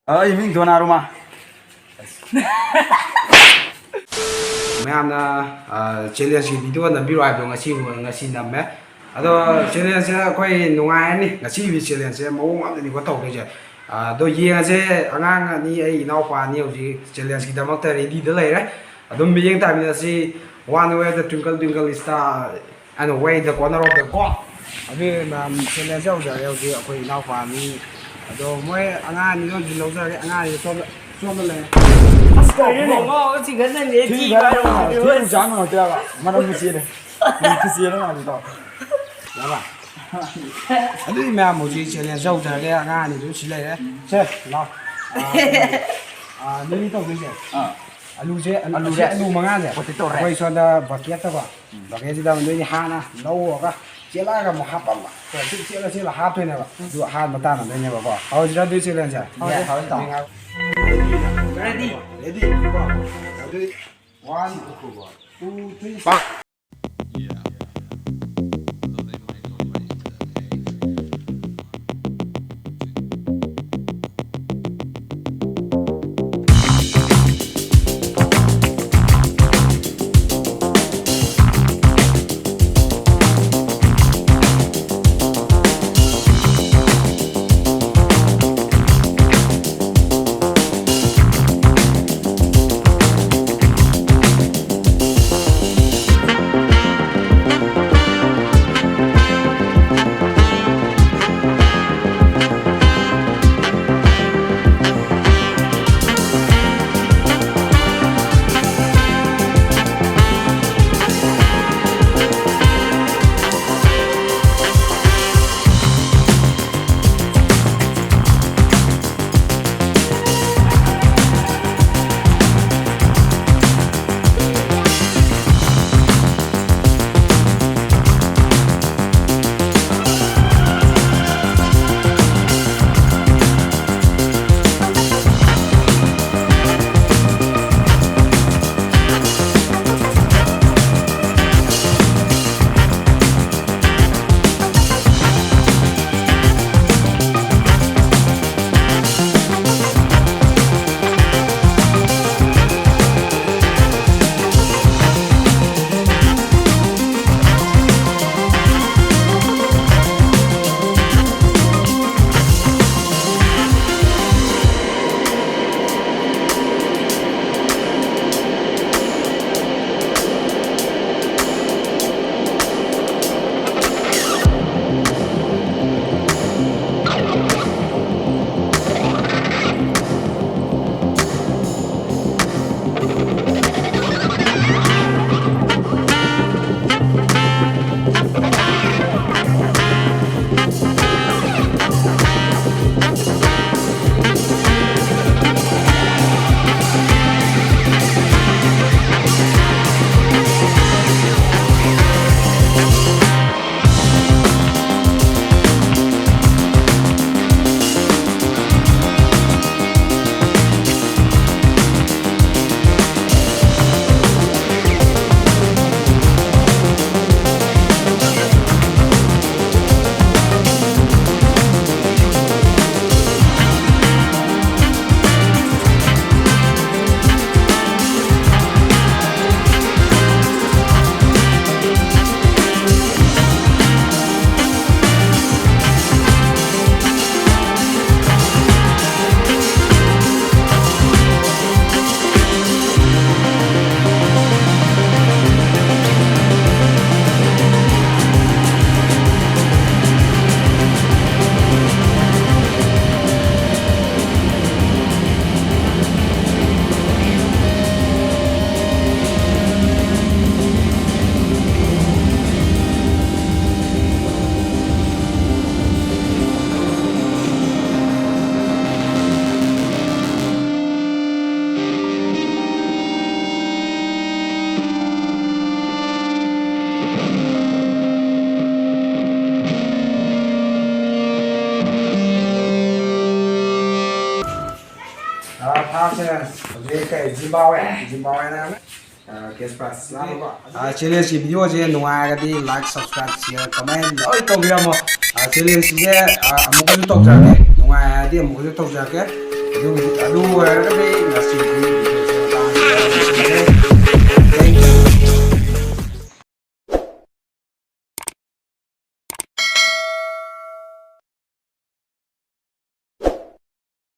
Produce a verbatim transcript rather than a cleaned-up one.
ꯑꯩ ꯃꯤꯡ ꯗꯣꯅꯥꯔꯨꯃꯥ꯫ ꯃꯌꯥꯝꯅ ꯆꯦꯂꯦꯟꯖꯀꯤ ꯚꯤꯗꯤꯑꯣ ꯅꯝꯕꯤꯔꯣ ꯍꯥꯏꯕꯗꯣ ꯉꯁꯤ, ꯉꯁꯤ ꯅꯝꯃꯦ꯫ ꯑꯗꯣ ꯆꯦꯂꯦꯟꯖꯁꯦ ꯑꯩꯈꯣꯏ ꯅꯨꯡꯉꯥꯏꯔꯅꯤ꯫ ꯉꯁꯤꯒꯤ ꯆꯦꯂꯦꯟꯖꯁꯦ ꯃꯑꯣꯡ ꯑꯃꯗꯅꯤꯀꯣ ꯇꯧꯗꯣꯏꯁꯦ꯫ ꯑꯗꯣ ꯌꯦꯡꯉꯁꯦ꯫ ꯑꯉꯥꯡ ꯑꯅꯤ, ꯑꯩ ꯏꯅꯥꯎꯄꯥ ꯑꯅꯤ ꯍꯧꯖꯤꯛ ꯆꯦꯂꯦꯟꯖꯀꯤꯗꯃꯛꯇ ꯔꯦꯗꯤꯗ ꯂꯩꯔꯦ꯫ ꯑꯗꯨꯝ ꯃꯤꯠꯌꯦꯡ ꯇꯥꯃꯤꯟꯅꯁꯤ꯫ One way the twinkle twinkle star and way the corner of the god꯫ ꯑꯗꯨ ꯃꯌꯥꯝ ꯆꯦꯂꯦꯟꯖ ꯍꯧꯖꯔꯦ ꯍꯧꯖꯤꯛ ꯑꯩꯈꯣꯏ ꯏꯅꯥꯎꯄꯥ ꯑꯅꯤ꯫ ꯑꯗꯣ ꯃꯣꯏ ꯑꯉꯥꯡ ꯑꯅꯤꯗꯣ ꯍꯧꯖꯤꯛ ꯂꯧꯖꯔꯒꯦ꯫ ꯑꯉꯥꯡ ꯑꯅꯤꯗꯣ ꯁꯣꯝꯗ, ꯁꯣꯝꯗ ꯂꯩꯔꯦ꯫ ꯑꯁ, ꯀꯩꯅꯣ? ꯉꯥꯎ ꯆꯤꯡꯈꯠꯅꯅꯦ, ꯊꯤ ꯊꯤ ꯐꯥꯏꯔꯣ꯫ ꯊꯤ ꯐꯥꯏꯔꯣ꯫ ꯊꯤ ꯆꯥꯡ ꯉꯝꯃꯛꯇꯦ ꯍꯥꯏꯕ꯫ ꯃꯔꯝꯗꯤ ꯆꯦꯜꯂꯦ꯫ ꯊꯤ ꯆꯦꯜꯂꯦ ꯃꯥꯗꯤ ꯇꯧ꯫ ꯌꯥꯕ? ꯑꯗꯨꯗꯤ ꯃꯌꯥꯝ ꯍꯧꯖꯤꯛ ꯆꯦꯂꯦꯟꯖ ꯍꯧꯖꯔꯒꯦ꯫ ꯑꯉꯥꯡ ꯑꯅꯤꯗꯨ ꯁꯤ ꯂꯩꯔꯦ꯫ ꯁꯦ, ꯂꯥꯎ꯫ ꯑꯥ, ꯑꯥ, ꯅꯣꯏꯅꯤ ꯇꯧꯗꯣꯏꯁꯦ꯫ ꯑꯥ꯫ ꯑꯂꯨꯁꯦ, ꯑꯂꯨ, ꯑꯂꯨꯁꯦ, ꯑꯂꯨ ꯃꯉꯥꯁꯦ꯫ Potato rice꯫ ꯑꯩꯈꯣꯏ ꯁꯣꯝꯗ ꯕꯛꯀꯦꯠꯇꯀꯣ꯫ ꯎꯝ꯫ ꯕꯛꯀꯦꯠꯁꯤꯗ ꯅꯣꯏꯅꯤ ꯍꯥꯟꯅ ꯂꯧꯔꯒ ꯆꯦꯜꯂꯛꯑꯒ ꯑꯃꯨꯛ ꯍꯥꯞꯄꯝꯕ꯫ ꯆꯦꯜꯂ, ꯆꯦꯜꯂ ꯍꯥꯞꯇꯣꯏꯅꯦꯕ꯫ ꯑꯗꯨ ꯑꯍꯥꯟꯕ ꯇꯥꯟꯅꯗꯣꯏꯅꯦꯕꯀꯣ꯫ ꯍꯧꯔꯁꯤꯔ ꯑꯗꯨꯗꯤ ꯆꯦꯂꯦꯟꯖꯁꯦ? ꯍꯧꯔꯁꯤ, ꯍꯧꯔꯁꯤ, ꯇꯥꯃꯣ꯫ Ready? Ready? Ready? ꯑꯗꯨꯗꯤ one, two, three, start꯫ ꯐꯥꯔꯁꯁꯦ ꯍꯧꯖꯤꯛ ꯀꯩ ꯖꯤꯝꯕꯥꯕꯋꯦ, ꯖꯤꯝꯕꯥꯕꯋꯦꯅ ꯀꯦꯁ ꯄ꯭ꯔꯥꯏꯁ ꯆꯥꯕꯀꯣ꯫ ꯆꯦꯂꯦꯟꯖꯀꯤ ꯚꯤꯗꯤꯑꯣꯁꯦ ꯅꯨꯡꯉꯥꯏꯔꯒꯗꯤ like, subscribe, share, comment ꯂꯣꯏ ꯇꯧꯕꯤꯔꯝꯃꯣ꯫ ꯆꯦꯂꯦꯟꯖꯁꯦ ꯑꯃꯨꯛꯀꯁꯨ ꯇꯧꯖꯔꯛꯀꯦ, ꯅꯨꯡꯉꯥꯏꯔꯗꯤ ꯑꯃꯨꯛꯀꯁꯨ ꯇꯧꯖꯔꯛꯀꯦ꯫ ꯑꯗꯨꯒꯤ ꯑꯗꯨ ꯑꯣꯏꯔꯒꯗꯤ ꯉꯁꯤꯗꯤ